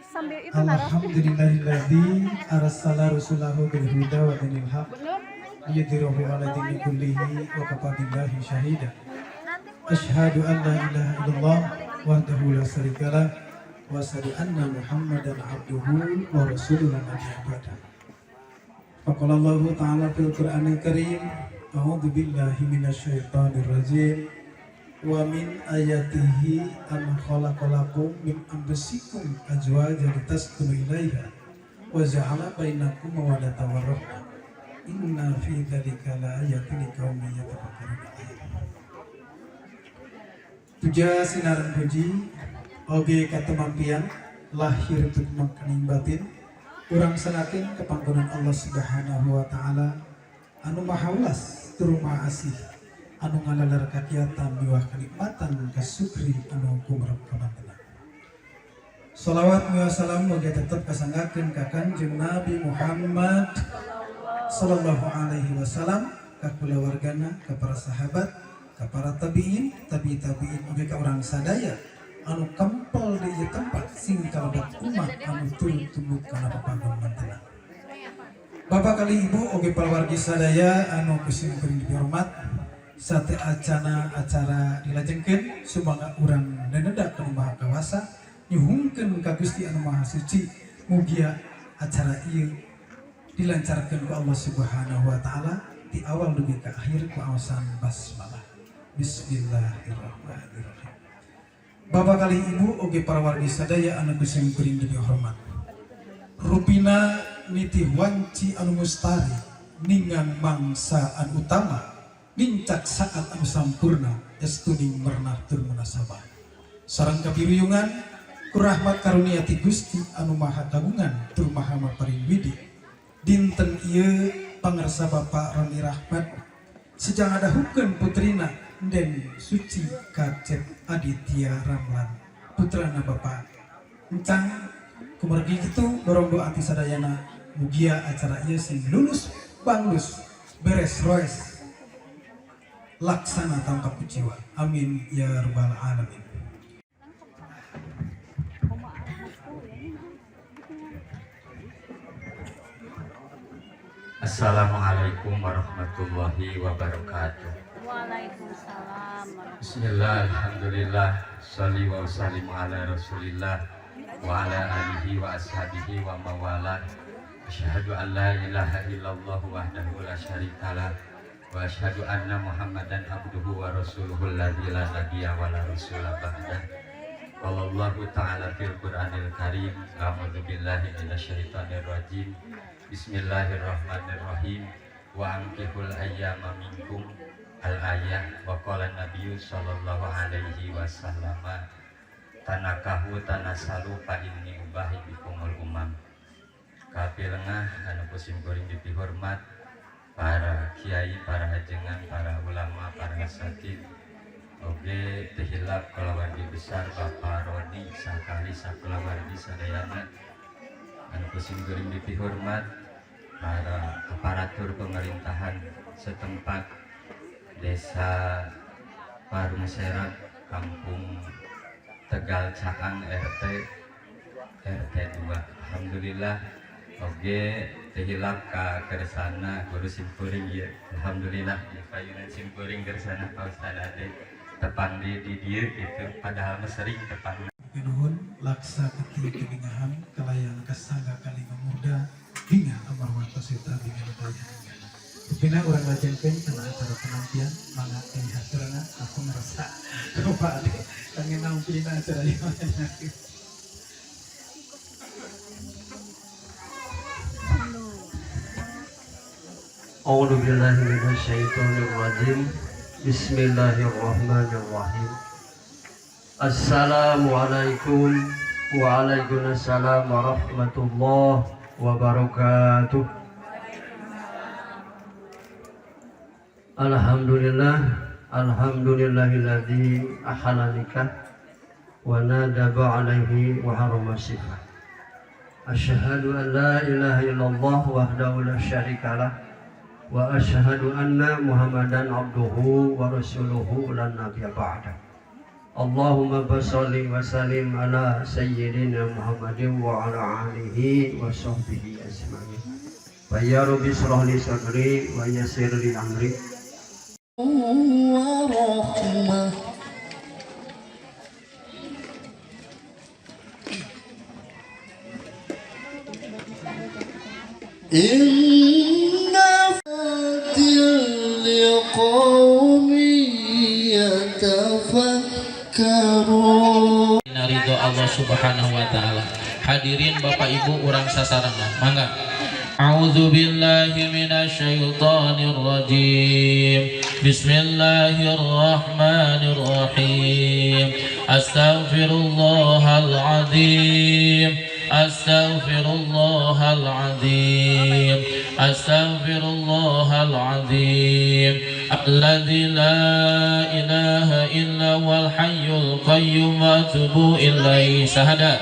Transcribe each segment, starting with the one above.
Sambil itu naros. Alhamdulillahilladzi arsala rasulahu bil huda wa dinil haq liyudhhirahu ala dini kullihi wa kafa billahi syahida. Asyhadu an la ilaha illallah wahdahu la syarikalah wa asyhadu anna Muhammadan abduhu wa rasuluhu la nabiyya ba'da. Faqala Allah Ta'ala fil Qur'anil Karim, a'udzu billahi minasyaitonir rajim, wa min ayatihi an khalaqalakum min anfusikum azwajan litaskunu ilaiha wa ja'ala bainakum mawaddatan warahmah, inna fi dzalika laayatin liqaumin yatafakkarun. Puja sinaran puji oge katemampian lahir mangkening batin urang sanakin kepanggonan Allah Subhanahu wa Taala anu maha welas tur maha asih, anu ngalalar kakiatan miwah kenikmatan kasukri anu kumrep kamantena. Salawat wa salam mugia tetep kasanggakeun ka Kanjeng Nabi Muhammad sallallahu alaihi wasallam, ka kulawargana, ka para sahabat, ka para tabiin, tabi tabiin, oge ka urang sadaya anu kempel di ieu tempat sing kalebet umat anu turut tumut kana papagon mantena. Bapak kalih Ibu oge palawargi sadaya anu ku sim kuring dihormat, sateuacana acara dilajengkeun, sumangga urang nenedak ka Maha Kawasa, nyuhunkeun ka Gusti anu Maha Suci, mugia acara ieu dilancarkeun ku Allah Subhanahu wa Taala di awal dugi ka akhir ku aosan basmalah. Bismillahirrahmanirrahim. Bapak kalih Ibu oge para wargi sadaya anu ku sim kuring dihormat, rupina nitih wanci anu mustari, ningang mangsa anu utama, nincak saat anu sampurna, estuning mernah tur munasabah sareng kapiruyungan ku rahmat karunia ti Gusti anu Maha Kagungan tur Maha Maparin Widi. Dinten ieu pangersa Bapak Roni Rahmat sejang ngadahukeun putrina Den Suci Kacep Aditya Ramlan, putrana Bapak Encang. Kumargi kitu, dorong doa ti sadayana, mugia acara ieu sing lulus banglus, beres roes, laksana tanpa kuciwa. Amin ya rabbal alamin. Assalamualaikum warahmatullahi wabarakatuh. Waalaikumsalam. Bismillah, alhamdulillah, sholli wa sallimu ala rasulillah wa ala alihi wa ashabihi wa mawalah. Asyhadu an la ilaha illallah wahdahu la syarikalah wa asyhadu anna Muhammadan abduhu wa rasuluhu alladzi la nabiyya wa la rasula ba'dah. Qala Allahu ta'ala fil Qur'anil Karim, a'udzu billahi minasyaitonir rajim. Bismillahirrahmanirrahim. Wa ankihul ayyama minkum al ayah wa qala nabiyyu sallallahu alaihi wasallam, tanakahu tanasalu fa inni ubahi bikumul umam. Kapilengah anu ku sim kuring dipihormat para kiai, para ajengan, para ulama, para asatid, oge teu hilap kulawargi besar Bapak Roni sakali sakulawargi sadayana anu ku sim kuring dipihormat, para aparatur pemerintahan setempat Desa Parung Serak, Kampung Tegal Caang, RT RT 2. Alhamdulillah, oge teu hilap ka kersana guru simkuring ieu. Alhamdulillah ya, payunan simkuring kersana Pak Ustad Ade tepang di dieu gitu, padahal mah sering tepang. Nuhun laksa keti keningahan kalayan kasangga kalinga murda bingah amarwata seta bingah daya. Rupina urang lajengkeun kana acara penampian, mangga dihaturana. Aku ngerasa Bapak Ade kangen nampilin acara ieu. أعوذ بالله من الشيطان الرجيم. بسم الله الرحمن الرحيم. السلام عليكم وعليكم السلام ورحمة الله وبركاته. Alhamdulillah, alhamdulillahilladzi ahalla nikah wa nadaba alaihi wa harama sifah. Asyhadu an la ilaha illallah wahdahu la syarikalah wa asyhadu anna Muhammadan abduhu wa rasuluhu la nabiyya ba'da. Allahumma shalli wa sallim ala sayyidina Muhammadin wa ala alihi wa sahbihi ajma'in. Wa ya rabbi shrah li sadri wa yassir li amri. ورحمة. إن لقوم يتفكرون. Ridho Allah Subhanahu wa taala. Hadirin Bapak Ibu, urang sasarengan. Mangga. A'udzu billahi minasyaitonir rajim. Bismillahirrahmanirrahim. Astaghfirullahal azim. Astaghfirullahal azim. Astaghfirullahal azim. Alladzi la ilaha illa huwal hayyul qayyum wa atubu ilaihi. Syahadat.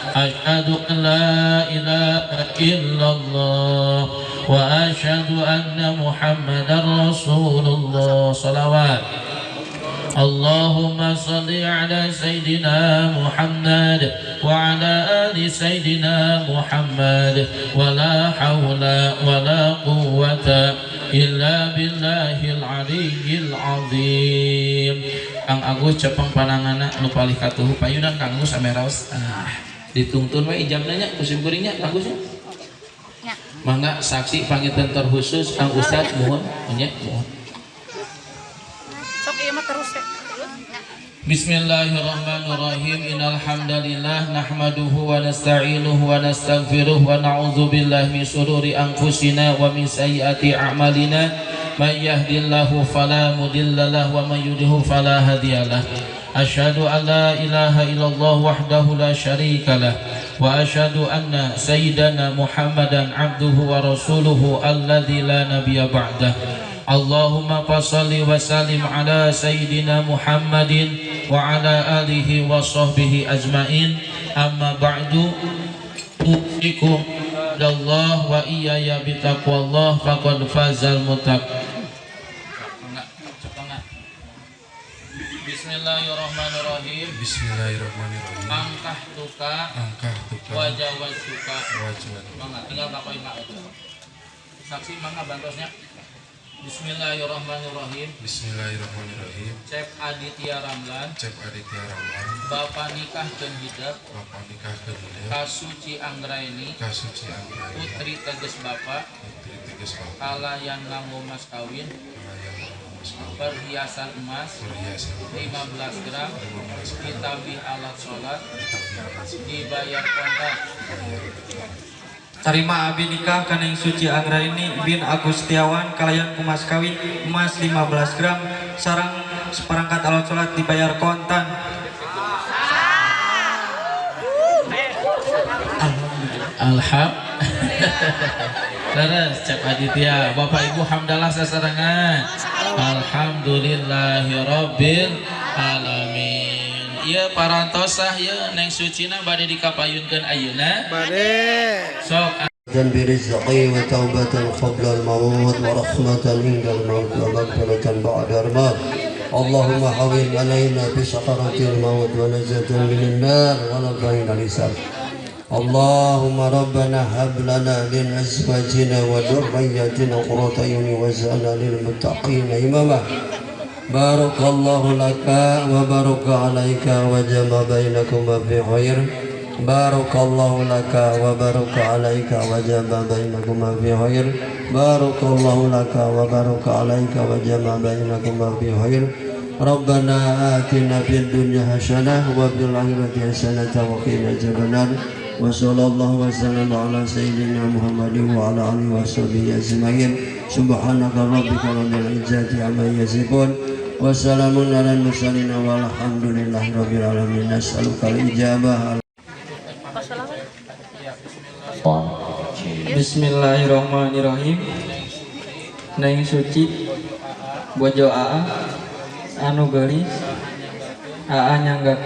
Asyhadu an la ilaha illallah wa asyhadu anna Muhammadar Rasulullah. Salawat. Allahumma salli ala Sayyidina Muhammad wa ala ali Sayyidina Muhammad wa la hawla wa la quwwata illa billahil aliyyil azim. Kang Agus cepeng panangana nu palih katuhu payunan Kang Agus ame raos. Ah, ditungtun we ijabna nya ku sim kuring nya Kang Agus nya. Nya. Mangga saksi panginten terkhusus Kang Ustad, mohon nya, mohon. Sok ieu mah terus ya. Nya. Bismillahirrahmanirrahim. Innal hamdalillah nahmaduhu wa nasta'inuhu wa nastaghfiruh wa na'udzu billahi min syururi anfusina wa min sayyiati a'malina. May yahdihillahu fala mudhillalah wa may yudhlil fala hadiyalah. Asyhadu an la ilaha illallah wahdahu la syarikalah wa asyhadu anna sayyidana Muhammadan abduhu wa rasuluhu alladzi la nabiyya ba'dah. Allahumma fashalli wa sallim ala sayyidina Muhammadin wa ala alihi wa sahbihi ajmain. Amma ba'du. Usikum Allah wa iyaya bitaqwallah faqad fazal muttaqun. Bismillahirrahmanirrahim. Bismillahirrahmanirrahim. Angkah tuka Angkah tuka wajawaz tuka. Wajawaz. Mangga tinggal kapoin Pak. Saksi mangga bantosnya. Bismillahirrahmanirrahim. Bismillahirrahmanirrahim. Cep Aditya Ramlan, Cep Aditya Ramlan, Bapak nikah dan hidup Bapak nikah ke hidup Kasuci Anggraini, Kasuci Anggraini, Putri teges Bapak, Putri teges Bapak, kalayan nganggo mas kawin, kalayan nganggo mas kawin, perhiasan emas, perhiasan emas, 15 gram, 15 gram, ditambih alat sholat, ditambih alat sholat, dibayar kontak. Dibayar kontak. Tarima abi nikah ka Neng Suci Anggraini bin Agus Setiawan kalayan ku mas kawin emas 15 gram sareng seperangkat alat sholat dibayar kontan. Alhamdulillah. Terus Cep Aditya, Bapak Ibu hamdalah sasarengan. Alhamdulillahirabbil alamin. Ieu parantosah ieu Neng Sucina bade dikapayunkeun ayeuna. Bade. Sok. برزقي وتوبة قبل الموت ورحمة عند الموت ومغفرة بعد الموت. اللهم حول علينا بسكرة الموت ونجاة من النار ونبين الحساب. اللهم ربنا هب لنا من أزواجنا وذرياتنا قرة أعين واجعلنا للمتقين إماما. بارك الله لك وبارك عليك وجمع بينكما في خير. بارك الله لك وبارك عليك وجمع بينكما في خير. بارك الله لك وبارك عليك وجمع بينكما في خير. ربنا آتنا في الدنيا حسنة وفي الآخرة حسنة وقنا عذاب النار. وصلى الله وسلم على سيدنا محمد وعلى آله وصحبه أجمعين. سبحانك ربك رب العزة عما يصفون وسلام على المرسلين والحمد لله رب العالمين. نسألك الإجابة. Bismillahirrahmanirrahim. Neng Suci bojo Aa anu geulis Aa nyanggakeun.